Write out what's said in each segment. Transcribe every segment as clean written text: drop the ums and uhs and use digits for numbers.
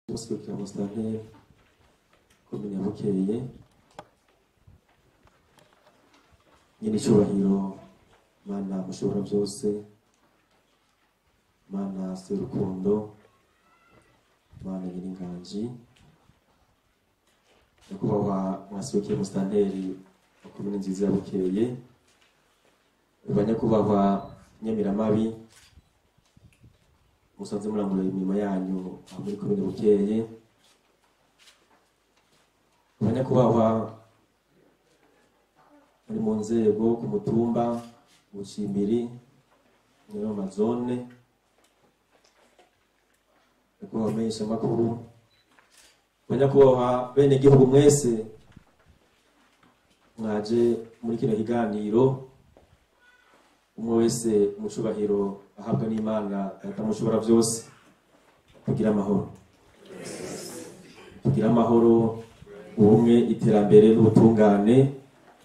Musikira musitanteri komine ya Bukeye, nyene icubahiro Mana mushobora byose, Mana Serukundo, Mana Nyiringanji, nyakubahwa mwasukiye musitanteri wa komine nziza ya Bukeye, banyakubahwa Nyamiramabi musanze murangura imirimo yanyu aho muri komine Bukeye, banyakubahwa muri mu nzego ku mutumba Bucimbiri muri mu mazone, nyakubahwa menyeshamakuru, banyakubahwa bene gihugu mwese mwaje muri kino kiganiro, umwe wese mu cubahiro ahabwa n'Imana Data mushobora byose, kugira amahoro, kugira amahoro, ubumwe, iterambere n'ubutungane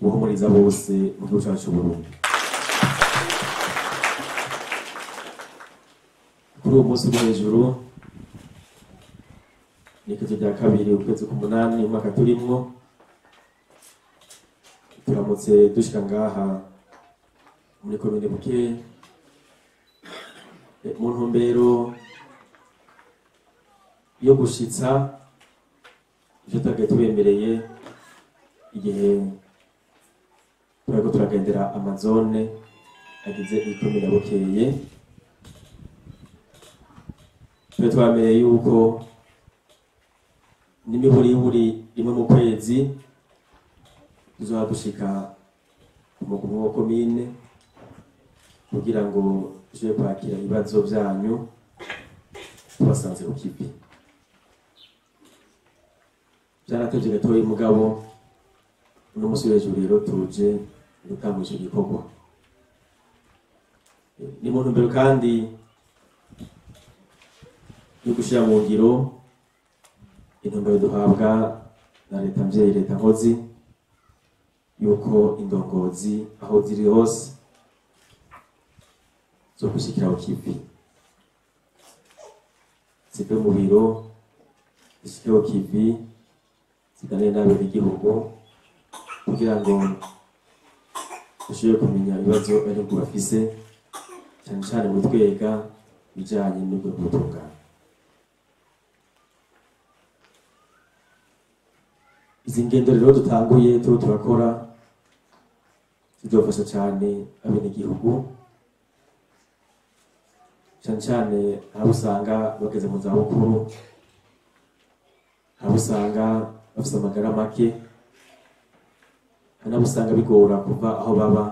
buhumuriza bose mu gihugu cyacu Burundi. Kuri uwo munsi uri hejuru ni ikezo rya kabiri ukwezi k'umunani umwaka turimwo, turamutse dushika ngaha muri komine Bukeye mu ntumbero yo gushitsa ivyo twagiye tubemereye igihe turiko turagendera amazone agize ikomine Bukeye. Twe twamereye yuko n'imiburiburi rimwe mu kwezi tuzoba dushika ku mugwi wa komine kugira ngo tuje kwakira ibibazo vyanyu tubasanze ku kivi. Vyaratevye gatoyi mugabo uno musi w'ejo rero tuje gutangura ico gikorwa. Ni mu ntumbero kandi yo gushira mu ngiro intumbero duhabwa na leta mvyeyi, leta nkozi, yuko indongozi aho ziri hose zo gushikira ku kivi, zive mu biro zishike ku kivi, ziganire n'abenegihugu kugira ngo dushobore kumenya ibibazo abanyagihugu bafise, cane cane mu twega bijanye n'urwego rw'ubutungane. Izi ngendo rero dutanguye turiko turakora zizofasha cane abenegihugu, cane cane abo usanga bageze mu zabukuru, abo usanga bafise amagara make, hari n'abo usanga bigora kuva aho baba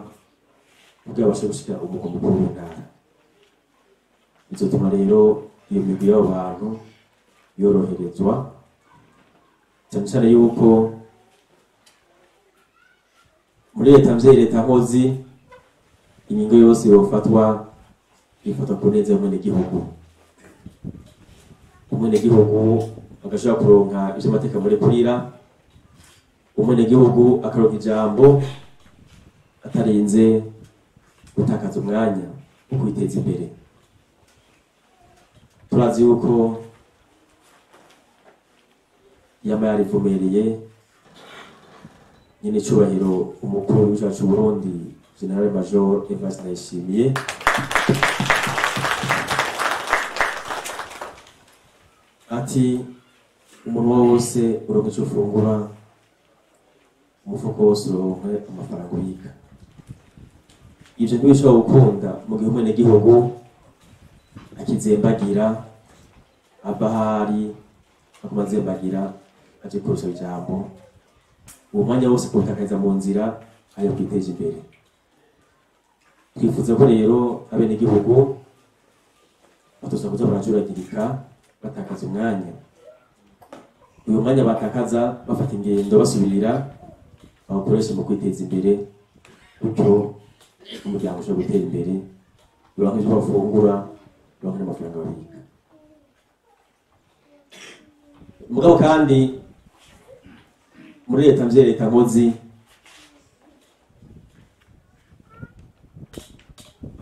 kugira babashe gushika umugwa mukuru w'intara. Bizotuma rero iyo migwi y'abo bantu yoroherezwa, cane cane yuko muri leta mvyeyi, leta nkozi, ingingo yose yofatwa ifatwa ku neza y'umwenegihugu. Umwenegihugu agashobora kuronka ivyo amateka amurekurira, umwenegihugu akaronka ijambo atarinze gutakaza umwanya wo kwiteza imbere. Turazi yuko yama yarivumereye nyene icubahiro umukuru w'igihugu cacu Burundi General Major Evariste Ndayishimiye, ati umunwa wose uronke ico ufungura, umufuko wose uronke amafaranga ubika. Ivyo ntibishobora gukunda mu gihe umwenegihugu akizembagira, ava ahari aguma azembagira aje kurusha ijambo, uwo mwanya wose kuwutakariza mu nzira ayo kwiteza imbere. Twifuza ko rero abenegihugu batoza kuza barajuragirika batakaza umwanya. Uyu mwanya batakaza bafata ingendo basubirira bawukoreshe mu kwiteza imbere, gutyo umuryango ushobora gutera imbere, uronke ivyo bafungura, uronke n'amafaranga babika. Mugabo kandi muri leta mvyeyi, leta nkozi,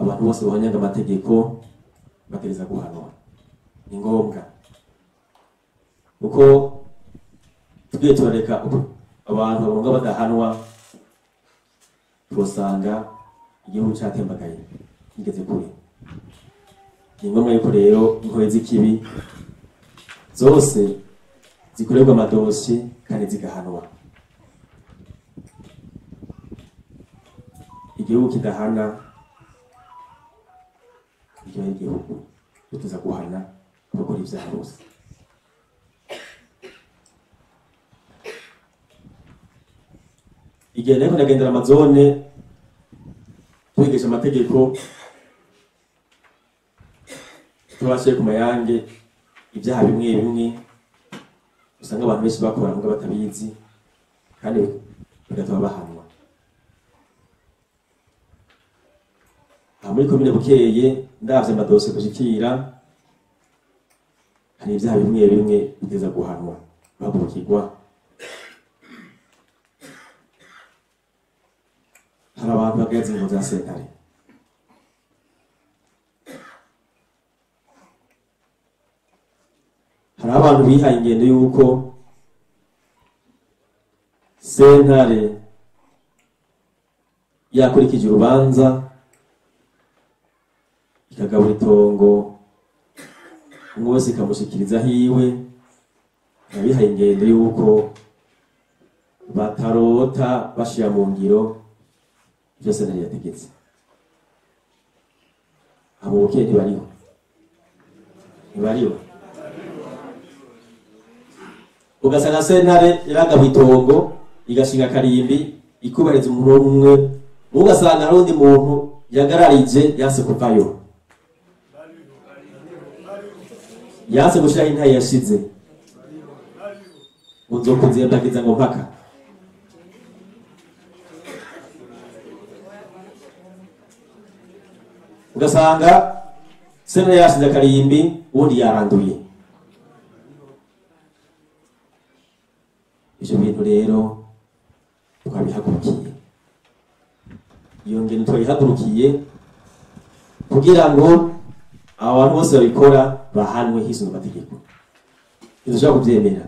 abantu bose bahonyanga amategeko bategerezwa guhanwa, ni ngombwa. Kuko tugiye turareka abantu babonga badahanwa, twosanga igihugu catembagaye kigeze kure. Ni ngombwa yuko rero inkozi z'ikibi zose zikorerwa amadosi kandi zigahanwa. Igihugu kidahana icyo ari igihugu, tuza guhana abakora ibyaha bose. Igihe nariko ndagendera amazone twigisha amategeko, tubashe ku mayange ibyaha bimwe bimwe usanga abantu benshi bakora muga batabizi kandi bigatuma bahanwa. Aha muri komine Bukeye ndavye amadosiye gushikira, hari ibyaha bimwe bimwe biteza guhanwa bahagurukirwa. Hari abantu bageze ingo za sentare, hari abantu bihaye ingendo y'uko sentare yakurikije urubanza ikagabura itongo umwe wese ikamushikiriza hiwe. Abihaye ingendo y'uko batarota bashira mu ngiro ivyo sentare yategetse. Abo Bukeye ntibariho, ntibariho. Ugasanga sentare yaragabuye itongo igashinga karimbi ikubariza umuntu umwe, ugasanga hari undi muntu yagararije yanse kuvayo, yanse gushiraho intahe yashize, ngo nzokuzembagiza ngo mpaka. Ugasanga sentare yashize akarimbi uwundi yaranduye. Ivyo bintu rero twabihagurukiye, iyo ngendo twabihagurukiye kugira ngo abantu bose babikora bahanwe hisunzwe amategeko. Ntidushobora kuvyemera,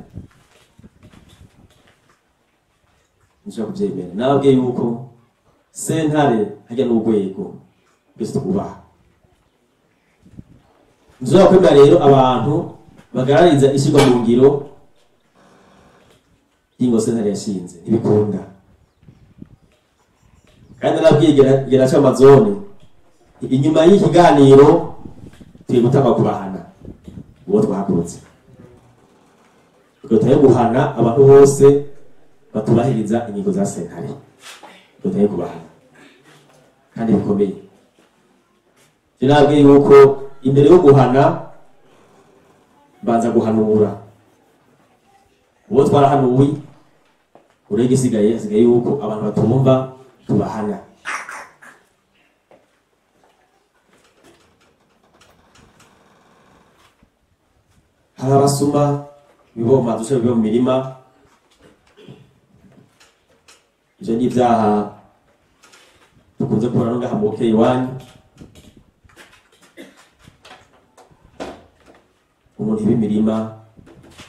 ntidushobora kuvyemera. Nababwiye yuko sentare harya n'urwego twese twubaha. Ntidushobora kwemera rero abantu bagarariza ishyirwa mu ngiro y'ingo sentare yashinze, ntibikunda. Kandi nababwiye gera ca amazone inyuma y'ikiganiro tugiye gutanga kubahana uwo twahagurutse, tugatangira guhana abantu bose batubahiriza ingingo za sentare, tugatangira kubahana kandi bikomeye. Nababwiye yuko imbere yo guhana mbanza guhanura uwo twarahanuwe, urege isigaye hasigaye yuko abantu batumva tubahana. Hari abasuma biboma dusha biba mu mirima, ivyo ni ivyaha dukunze kubona no ngaha mu Bukeye iwanyu. Umuntu iba imirima,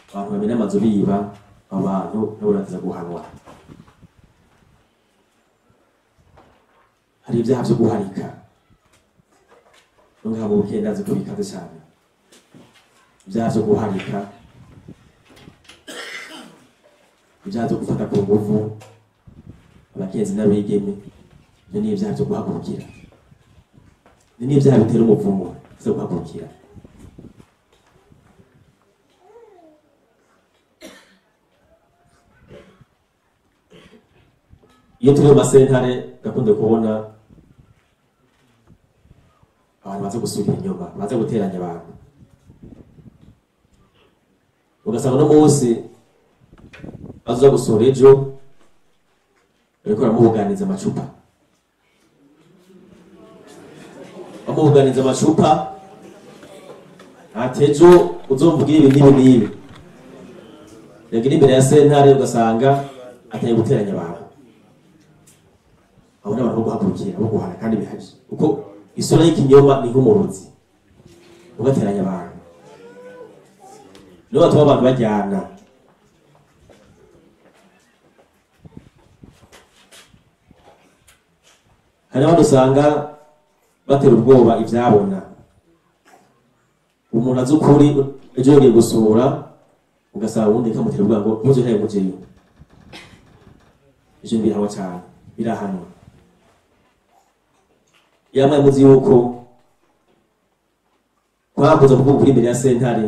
abantu bamena amazu biba, abantu nabo barateza guhanwa. Hari ivyaha vyo guharika no ngaha mu Bukeye ndazi ko bikaze cane. Ivyaha vyo guharika, ivyaha vyo gufata ku nguvu abakenzi n'abigeme, ivyo ni ivyaha vyo guhagurukira, ivyo ni ivyaha bitera umuvumo vyo guhagurukira. Iyo turi mu masentare gakunze kubona abantu baza gusubira inyuma, baza guteranya abantu, ugasanga no munsi baza gusura ejo bariko baramubuganiza amacupa, bamubuganiza amacupa ati ejo uzomvugira ibi n'ibi n'ibi. Yagira imbere ya sentare ugasanga ateye guteranya abantu. Abo ni abantu bo guhagurukira, bo guhana kandi bihagije, kuko isura y'ikinyoma ni nk'umurozi ugateranya abantu. Nibo batuma abantu bajyana. Hari n'abandi usanga batera ubwoba ivyabona. Umuntu azi ukuri ejo yagiye gusura, ugasaba uwundi kamutera ubwoba ngo ntuzohere mujeyo. Ivyo birahanwa cane, birahanwa. Yamwe muzi yuko kwakuza kuvuga ukuri imbere ya sentare,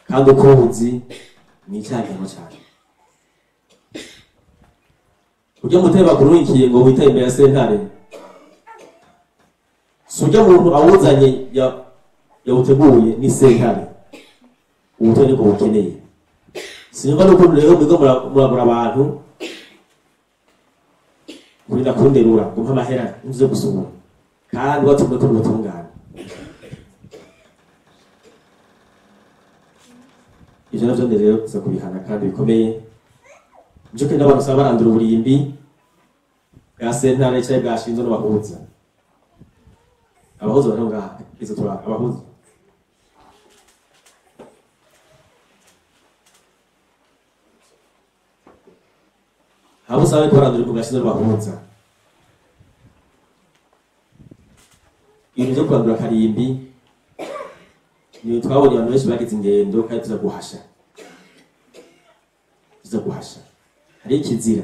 kandi ukuzi ni icyaha gihanwa cane. Urya mutebe bakurungikiye ngo witaye imbere ya sentare, si urya muntu awuzanye yawuteguye, ni sentare. Ubutumwa nibwo bukeneye. Sinumva n'ukuntu rero mwiga muragura abantu kurinda kunderura ngo mpe amahera ntuze gusubira, kandi batumwe ko n'ubutungane. Ivyo navyo rero tuza kubihana kandi bikomeye. Nico kandi abantu usanga barandura uburimbi bwa sentare canke bwashinzwe n'abahuza. Abahuza bari ngaha, izo tura abahuza. Abo usanga bariko barandura uburimbi bwashinzwe n'abahuza. Ibintu vyo kurandura akarimbi ni twabonye abantu benshi bagize ingendo kandi tuza guhasha. Tuza guhasha. Hari ikizira.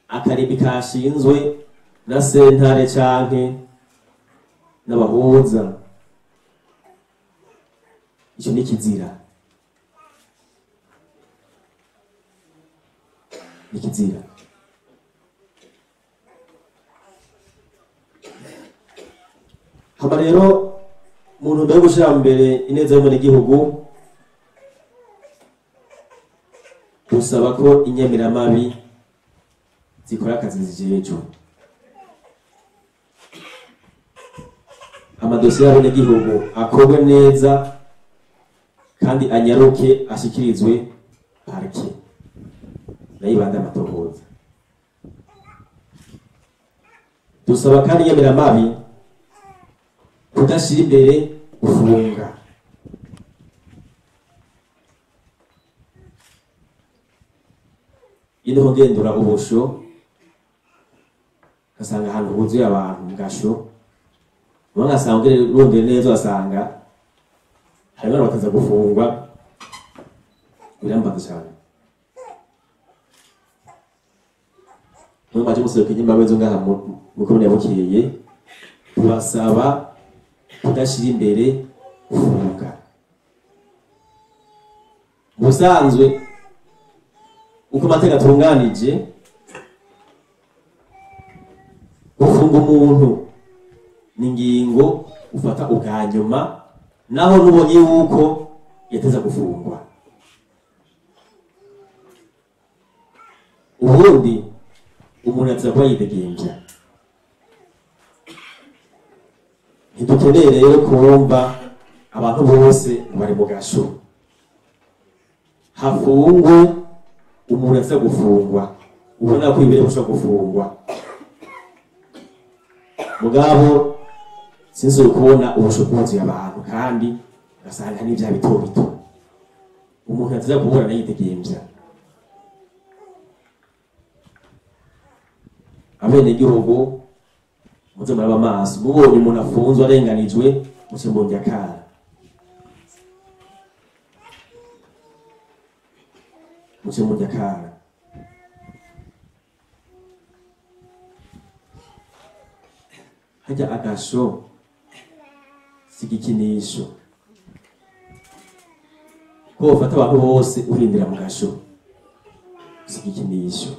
Akarimbi kashinzwe na sentare canke n'abahuza. Ico ni ikizira. Ni ikizira. Hama rero mu ntumbero yo gushira imbere ineza y'umunyagihugu, dusaba ko inyamiramabi zikora akazi zijejwe. Amadosiye y'abanyagihugu akorwe neza kandi anyaruke ashikirizwe parike nayo ibande amatohoza. Dusaba kandi inyamiramabi kudashira imbere gufunga. Iyo niho ngendura ubusho, ugasanga ahantu huzuye abantu mu gasho, uba ngasanga urondeye neza ugasanga harimo abantu bataza gufungwa, birambaza cane. Niyo mpamvu museruka inyuma zo ngaha mu komine ya Bukeye, tubasaba kudashira imbere gufunga. Mu busanzwe uko amategeko atunganije, gufunga umuntu ni ingingo ufata ubwa nyuma, naho nubonye yuko yateza gufungwa. Ubundi umuntu yateza kuba yidegembya. Ntidukeneye rero kumva abantu bose bari mu gasho. Hafungwe umuntu yateza gufungwa, ubona ko imbere ushobora gufungwa. Mugabo sinzi kubona ubusho bwuzuye abantu kandi ugasanga n'ibyaha bito bito. Umuntu yateza kuburana yidegembya. Abenegihugu muze muraba amaso, mubonye umuntu afunzwe arenganijwe, muce murya akara. Muce murya akara. Harya agasho si igikinisho. Ko wofata abantu bose urindira mu gasho si igikinisho.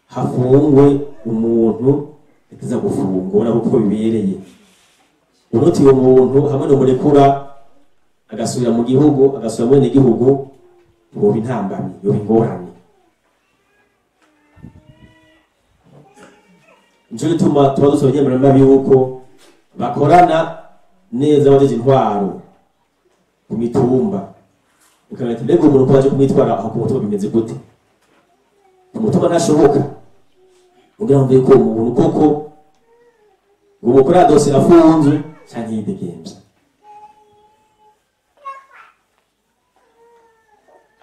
Hafungwe umuntu yateza gufungwa, ubona ko bibereye. Unoti uwo muntu hamwe n'umurekura agasubira mu gihugu, agasubira mu gihugu, yoba intambamyi, yoba ingorane. Nico gituma tuba dusaba inyamiramabi yuko bakorana neza abajeje intwaro ku mitumba. Ukamenya ati mbega umuntu ko baje kumwitwara aho ku mutumba bimeze gute? Ku mutumba ntashoboka. Kugira ngo ko umuntu koko ngo mukora dosiye afunzwe, canke yidegemvya.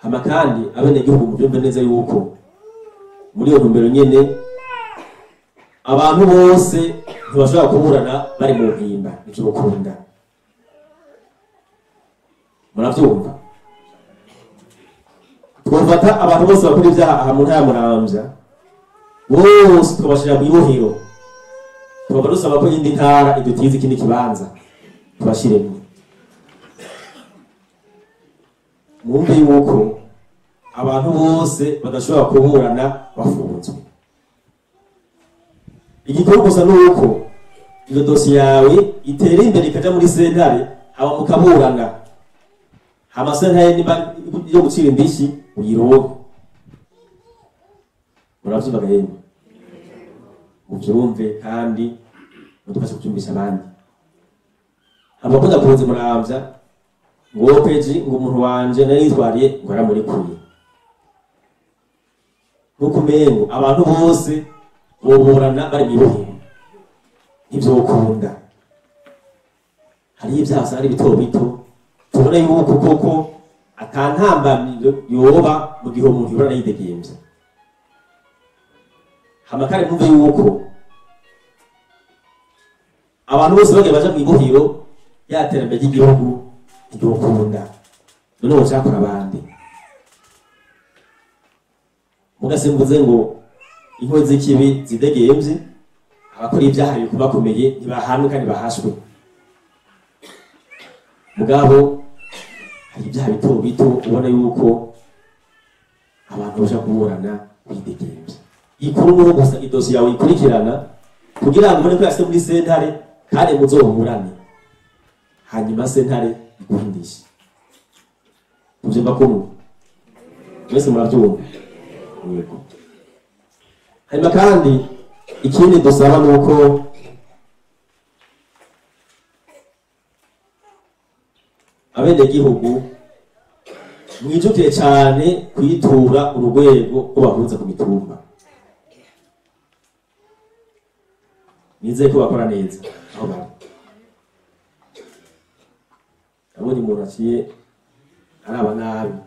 Hama kandi abenegihugu muvyumve neza yuko muri iyo ntumbero nyene abantu bose ntibashobora kuburana bari mu mpimba, nivyo bakunda. Muravyumva? Twofata abantu bose bakora ivyaha aha mu ntara ya Muramvya bose tukabashira mw'ibohero, tukaba dusaba ko iyindi ntara idutiza ikindi kibanza tubashiremwo. Mwumve yuko abantu bose badashobora kuburana bafunzwe. Igikorwa gusa nuko iyo dosiye yawe itera imbere ikaja muri sentare, hama mukaburana, hama sentare niba yo gucira indishi uyironke. Muravyumva gahembe? Muvyumve kandi mudufashe kuvyumvisha abandi. Abakunda kuza Muramvya ngo peji ngo umuntu wanje nari yitwariye ngo aramurekuye, nkuko umengo abantu bose boburana bari mw'ibohero, ntivyokunda. Hariho ivyaha usanga ari bito bito, tubona yuko koko ata ntambamyi yoba mu gihe umuntu yoburana yidegemvya. Hama kandi mwumve yuko abantu bose bagiye baja mw'ibohero, ya terambere ry'igihugu ntiryokunda. None wocakora abandi mugasimbuze ngo inkozi z'ikibi zidegemvye, abakora ivyaha bikubakomeye ntibahanwe kandi bahashwe. Mugabo hari ivyaha bito bito ubona yuko abantu baja kuburana bidegemvye. Ikuru nuko gusa idosiye yawe ikurikirana kugira ngo ubone ko yashitse muri sentare kandi muzoburane, hanyuma sentare iguhindishe. Tuvyumva kumwe mwese? Muravyumva? Yego. Hanyuma kandi ikindi dusaba nuko abenegihugu mwijukire cane kwitura urugwego rw'abahuza ku mitumba. Nizeye ko bakora neza aho bari. Abonye umuntu aciye araba nabi.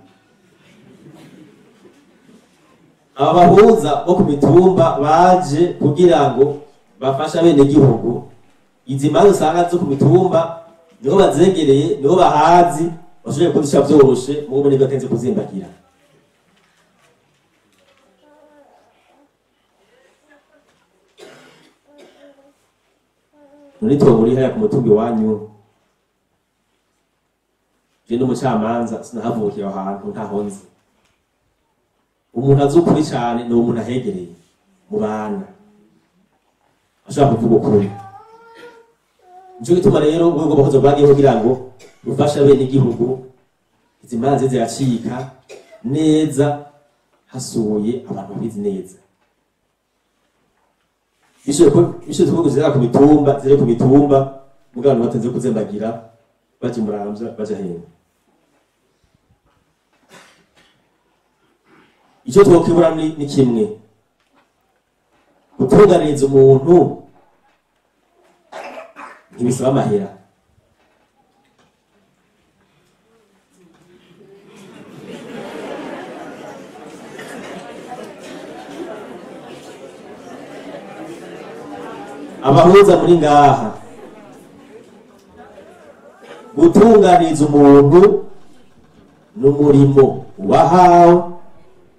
Aba bahuza bo ku mitumba baje kugira ngo bafashe abenegihugu. Izi manza usanga zo ku mitumba niho bazegereye, niho bahazi, bashoboye kuzisha vyoroshe, mubo nibwo atenze kuzimbagira. None itongo riri hariya ku mutumba iwanyu, je n'umucamanza sinahavukiye aho hantu, ntaho nzi. Umuntu azi ukuri cane ni umuntu ahegereye mu bana, ashobora kuvuga ukuri. Nico gituma rero urwego rw'abakozi rwagiyeho kugira ngo rufashe abenegihugu izi manza ziracika neza, hasuye abantu babizi neza. Bishoboye ko zira ku mitumba, ziri ku mitumba, mugabo abantu batenze kuzembagira baja Muramvya baja hehe. Ico twokwibura ni kimwe, gutunganiriza umuntu ntibisaba amahera. Abahuza muri ngaha, gutunganiriza umuntu n'umurimo wahawe,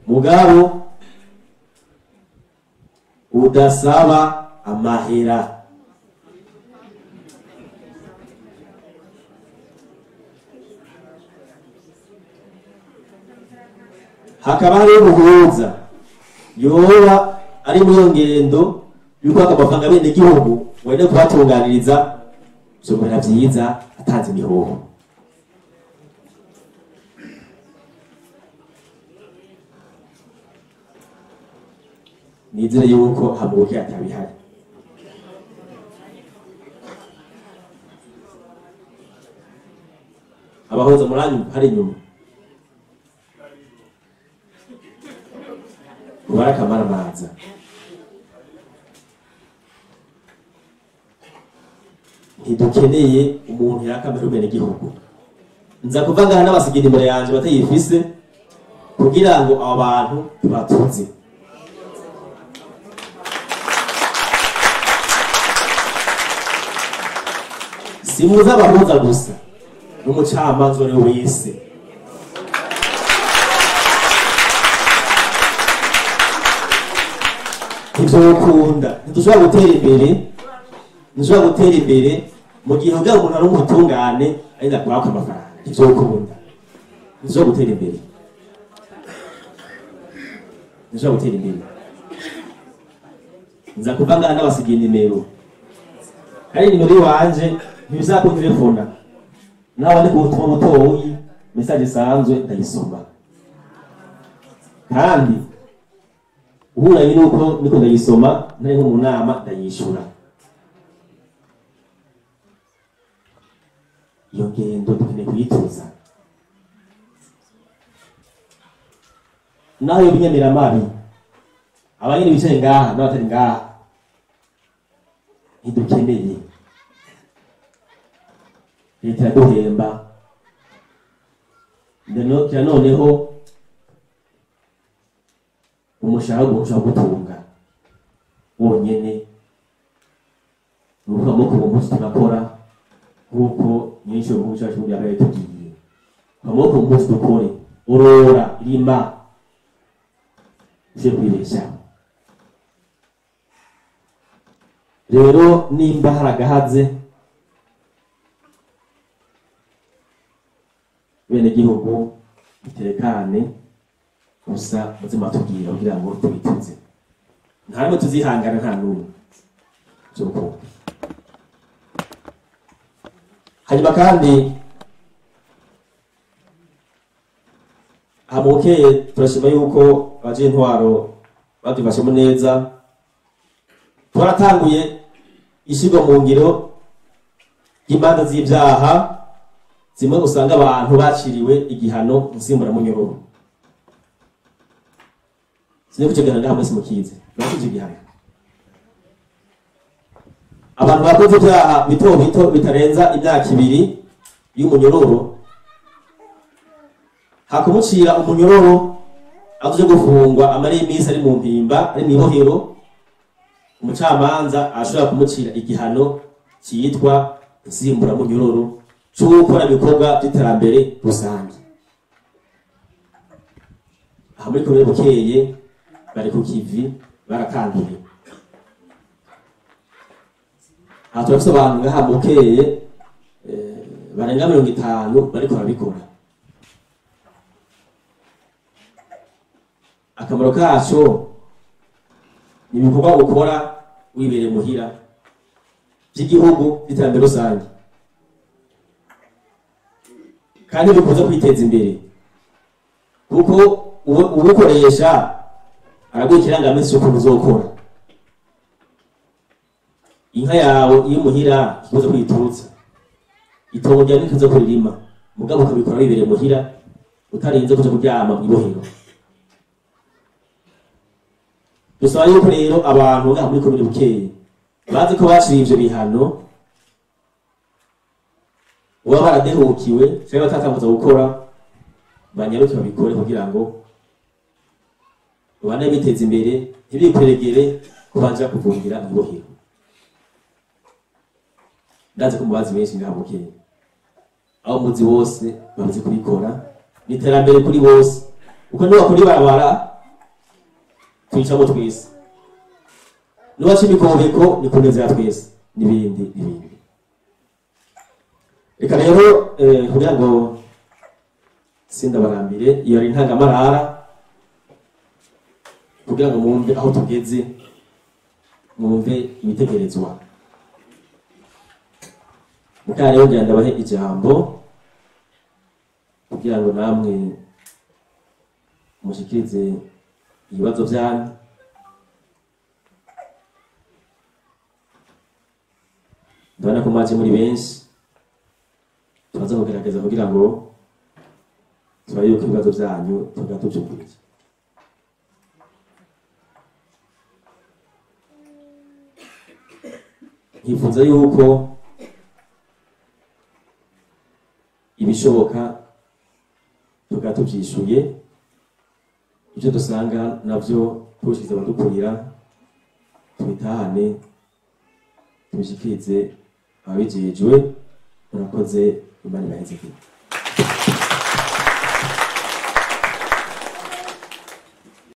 mugabo udasaba amahera. Hakaba hariho umuhuza yoba ari muri iyo ngendo yuko amafaranga abenegihugu wenda kubatunganiriza, vyomera vyiza atanze imihoho. Nizere yuko hamuke atabihari. Abahoza muranyu hari inyumaubara kamaramaza. Ntidukeneye umuntu yakamera umene gihugu. Nza kuva ngaha n'abasigira imbere yanje batayifise kugira ngo abo bantu tubatuze. Simuza abahuza gusa n'umucamanza uwo ari we wese. Ntivyokunda, ntidushobora gutera imbere, ntidushobora gutera imbere mu gihe ubwo umuntu ari umutungane arinda kwaka amafaranga. Ntivyokunda, ntidushobora gutera imbere, ntidushobora gutera imbere. Nza kuva ngaha n'abasigiye nimero, kandi nimero iwanje ntibizakuntelefona, nawe wandika ubutumwa butoyi, message isanzwe ndayisoma, kandi uhuranye nuko niko ndayisoma ntari nko mu nama ndayishura. Iyo ngendo dukeneye kuyituza. Naho iyo binyamiramabi abanyene bicaye ngaha n'abatari ngaha ntidukeneye. Leta iraduhemba, noneho umushahara ushobora gutunga wonyene, ni ukuvuga ngo ku munsi tugakora nk'uko nyinshi mu gihugu cyacu yari yatubwiye, amaboko ku munsi dukore, orora, rima, uje kwibeshaho. Rero nimba hari agahaze bene gihugu biterekane gusa muze mwatubwira kugira ngo tubituze, nta rimwe tuzihangana, nta n'umwe by'urukundo. Hanyuma kandi hamukeye turashima yuko abaje intwaro badufashemo neza. Twaratanguye ishyirwa mu ngiro ry'imanza z'ibyaha zimwe usanga abantu baciriwe igihano nsimburamunyororo. Sinzi kuco gihano ngaha mwese mukizi, murakizi igihano. Abantu bakoze ibyaha bito bito bitarenza imyaka 2 y'umunyororo, hakumucira umunyororo aje gufungwa amara iminsi ari mu mpimba, ari mw'ibohero, umucamanza ashobora kumucira igihano cyitwa nsimburamunyororo cyo gukora ibikorwa by'iterambere rusange. Aha muri komine Bukeye bari ku kivi barakanduye. Aha turafise abantu ngaha mu Bukeye barenga 50 bariko barabikora. Akamaro kaco ni ibikorwa ukora wibereye muhira by'igihugu by'iterambere rusange, kandi bikuza kwiteza imbere, kuko ubukoresha araguha ikirangaminsi cy'ukuntu uzokora. Inka yawe iyo muhira ikibazo kwiturutsa, itongo ryawe ntikibazo kuririma, mugabo ukabikora wibereye muhira utarinze kuja kuryama mw'ibohero. Dusaba yuko rero abantu ngaha muri komine Bukeye bazi ko baciriye ivyo bihano, baba baradehukiwe canke batatanguza gukora, banyaruke babikore kugira ngo babane biteza imbere, ntibikweregere ko baja kuvungira mw'ibohero. Ndazi ko mubazi benshi ngaha Bukeye, aho muzi bose bamaze kubikora, ni iterambere kuri bose, kuko niwakora ibarabara twicamo twese, nuwaca imikobeko ni ku neza ya twese, n'ibindi n'ibindi. Reka rero kugira ngo sindabarambire, iyo ari intangamarara kugira ngo mwumve aho tugeze, mwumve ibitekerezwa. Mukanya rero ngira ndabahe ijambo kugira ngo namwe mushikirize ibibazo byanyu. Ndabona ko mwaje muri benshi, turaza kugerageza kugira ngo turabe yuko ibibazo byanyu tuba tubyumvise. Nkifuza yuko Ibishoboka tukaba tuvyishuye, ivyo dusanga navyo tubishikiriza abadukurira, tubitahane tubishikirize ababijejwe. Murakoze, Imana ibahezegere.